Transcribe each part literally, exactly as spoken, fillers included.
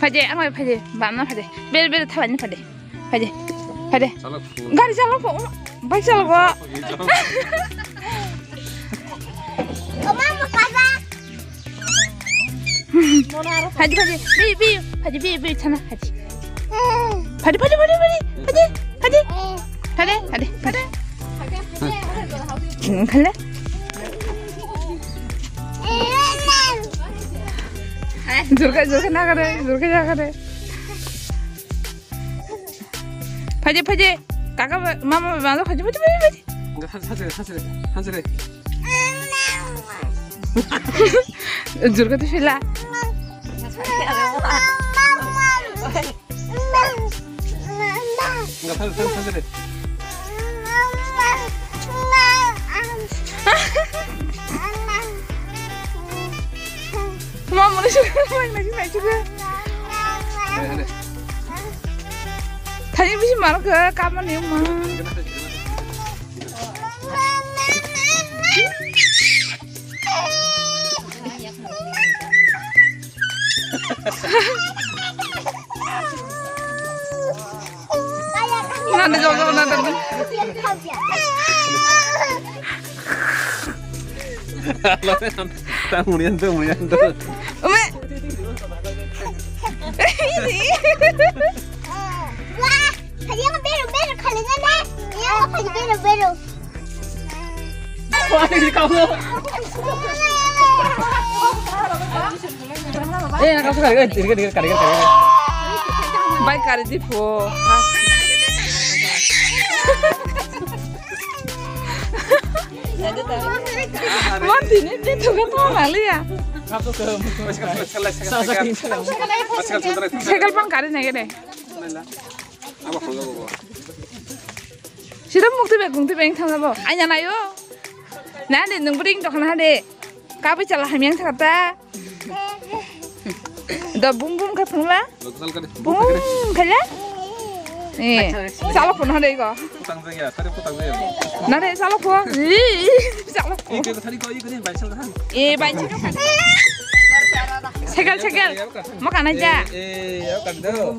Phaidi, ang bai phaidi, bamna phaidi. Bere, bere, thalani phaidi. Phaidi, phaidi. Gari chalok pho, bike chalok pho. Phaidi, phaidi, bi, bi, phaidi, bi, bi, thana, phaidi. Phaidi, phaidi, phaidi, phaidi, phaidi, phaidi. Phaidi, phaidi, phaidi. Hmm, khala. Jurka, jurka na kare, jurka na kare. Phaidi, phaidi. Kaka ba, mama ba, phaidi, phaidi, phaidi, phaidi. Enggak, satu, satu, satu, satu. Jurka tu sila. Enggak, satu, satu, satu. Mama ni suka, mama ni suka. Tadi bisi malu ke kamar ni ma. Nanda jawab, jawab, nanda. Tang murian tu, murian tu. Ome. Wah, kalian beru, beru, kalian kan? Ya, kalian beru, beru. Eh, nak kasih kali, kali, kali, kali, kali. Bai kari di pho. Mati ni dia tu kan mau malu ya. Sekal pang kari nai kene. Sida mukti be kungti be thang bo. Anya nayo. Na de nung bring to khana de. Kabi chala hamyang thata. Da bum bum kha phungla. Bum khala. Eh, chala phun hade go. Nare chala pho. Chala pho. Eh, bai. Segal, segal. Mo kana ja. Eh, eh, ya kan do.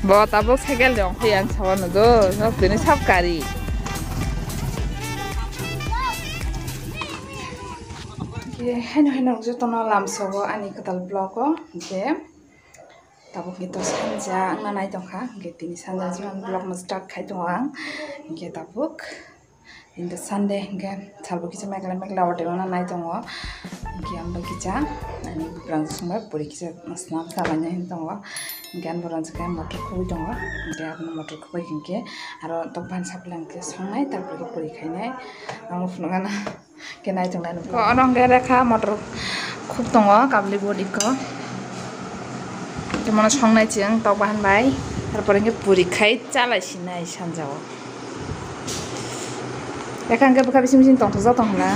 Bo tabuk segal de ongkha yang sawa no do. Nok tini sab kari. Ke haino haino jotono lamsogo ani kwtal vlog o, hwnkhe tabuk hwnkhe to sanja wngna nai tongkha, hwnkhe tini sanja jiman vlog no start khai tongo ang, hwnkhe tabuk tini to Sunday, hwnkhe salbo kisa meglai meglai o tei wngna nai tongo, hwnkhe ang bai kisa ani buprang songbai puri kisa snam salaina hin tongo, hwnkhe ani buprang khe motor khobwi tongo, hwnkhe abono motor khobwi hwnkhe aro tok ban supply hwnkhe songnai, tarpore puri khainai, ang phunukgana. Khe nai tongnai nukha. Ko ono hwnkhe rekha motor khuk tongo, kabli body ko. Khe mono songnai chwng tok bahan bai. Tarpore hwnkhe puri khai chalai sinai sanjao. Ekha hwnkhe bwkha bising bising tongthokjak tong hwnna.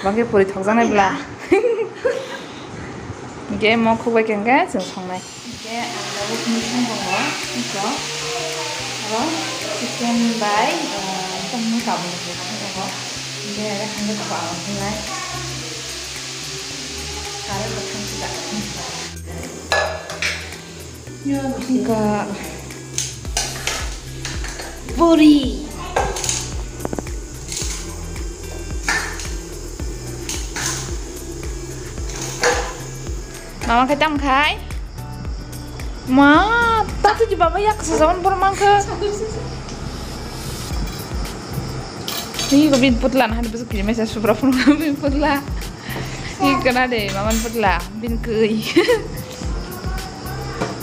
Bo hwnkhe puri thokjaknai bwla. Hwnkhe mo khuk bai khe hwnkhe chwng songnai. Hingke ang tabuk mui song tongo, hingke oro chicken bai, ah, tongmung tabuk song tongo. Hingke ere hingke tabuk ang tongnai. Kare bo thang sida. Hingke puri. Mama khai tam khai? Ma, tatu di baba yak sa zaman por mangkha. Ni ko bin putla na hadi besok kiri mesa subra pun bin putla. Ni kena de, maman putla, bin kui.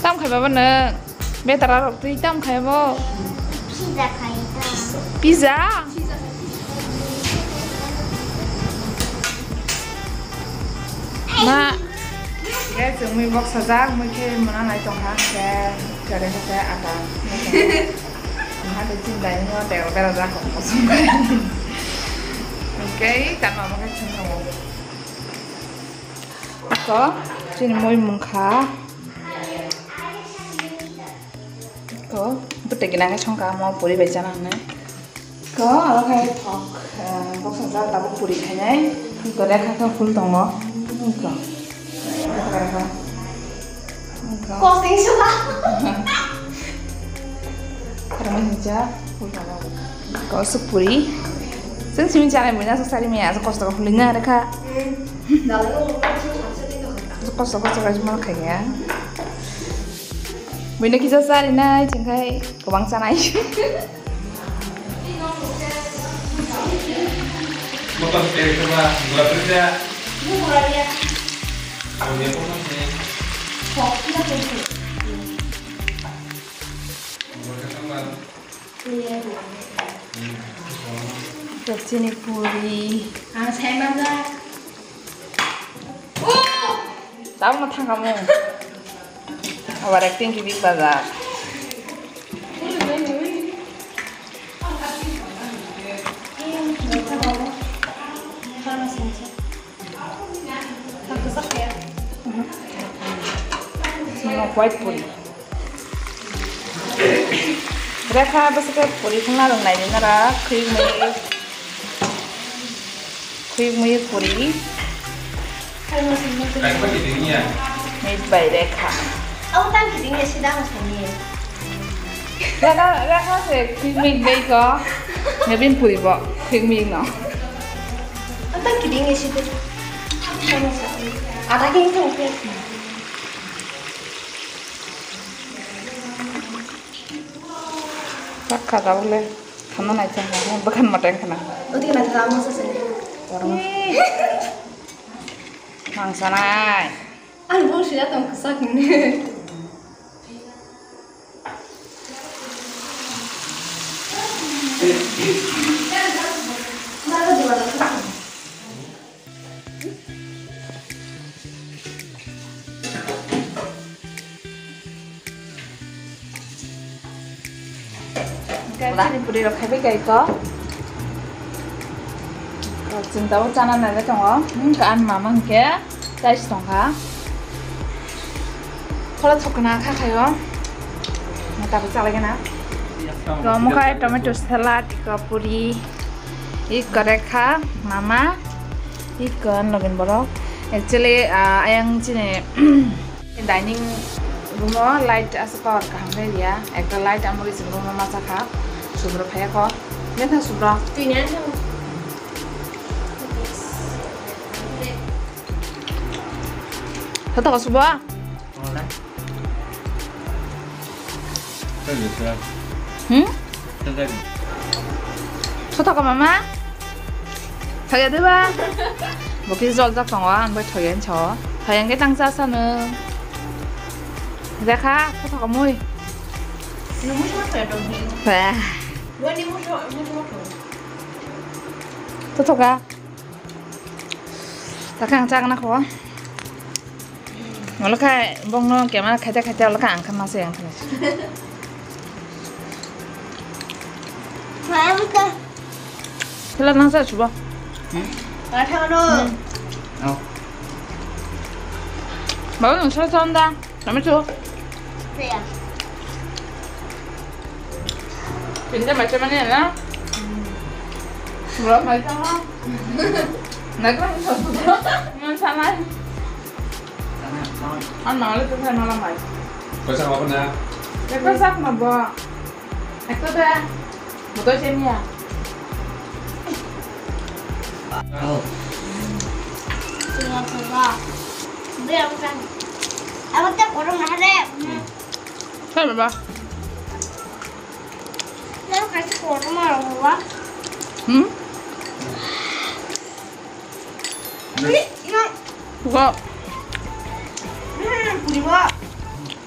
Tam khai baba na. Betara rok twi tam khai bo? Pizza khai ta. Pizza? Ma. Guys, mui bok sajak, mui khe mona nai tong kha, khe kare khe ata. Mui khe chin dai no tero bera jak kho. Okay, kan mama khe chhung kho. Ko, chini moi mungkha. Ko, bwtwi gwnang khe songkha, mo puri bai chana hwnwi. Ko, abo khai thok, eh, boksa jora tabuk puri khainai. Ko, rekha khe phul tongo. Ko. Ko. Kosing suka. Khoroknwi hwnjak, phul tongo. Ko, suk puri. Chwng simi chanai buino aswk sari maya, aswk kosto khe phulwi na rekha. Kosto kosto khe ma khaikha. Buino kisa charinai chwngkhai kwbang chanai. Chini puri. Ang sai manjak. Tabukno thangkha mung. Abar acting kibi bajak. White puri. Rekha bwswk khe puri phungna rwng nai nini nara khwi mui, khwi mui puri. Made by Rekha. Abo tang kiting ya sida ang sani. Rekha, Rekha se khwi mui bai ko. Nabin puri bo khwi mui no. Abo tang kiting ya sida. Ada kini tang khe. Sakha tabuk le thanna nai chang ha, bwkhan mata wngkha na. Udi mata amo sa se. Kormo. Mangsanai. Ang bo sida tong kwchak ni. Chini puri rok khaibai kai ko. Chwng tabuk chana nai tongo. Hmm, ka an mama hwnkhe chai si tongkha. Khola thokna kha khaio. Mata bo chalai gana. Ro mo khai tomato salad, iko puri, iko Rekha, mama, iko Nobin borok. Actually, ah, ayang chini dining room o light asa power kaham khe riya. Ekta light amo risi room o ma chakha. Subro phaiya kho. Metha subro. Twi ni ang thang. Tha tha subo. Hmm? Soto ka mama? Thaya de ba? Bo kisa jol jak tongo, ang bai thaya ni sao. Thaya hwnkhe tang cha sano. Rekha, soto ka mui. Bah. Soto ka. Takhe ang chakna kho. Olo kha bongno camera khaita khaita olo kha ang kha masa yang kha. Mama ka. Kela nang sa subo. Hmm? Ka thang no. Hmm. Oh. Bawa nang sa sa nda. Kami tu. Kaya. Pinda macam mana na? Belum macam mana? Nak kan satu. Mana sana? An malu tu saya malam mai. Kau sama apa nak? Ya kau sama bo. Aku dah. Buto semiya. Oh. Sila sila. Dia bukan. Apa tak orang ada? Kan baba. Dia kasih orang malu baba. Hmm? Ini, ini. Buka. Hmm, puri baba.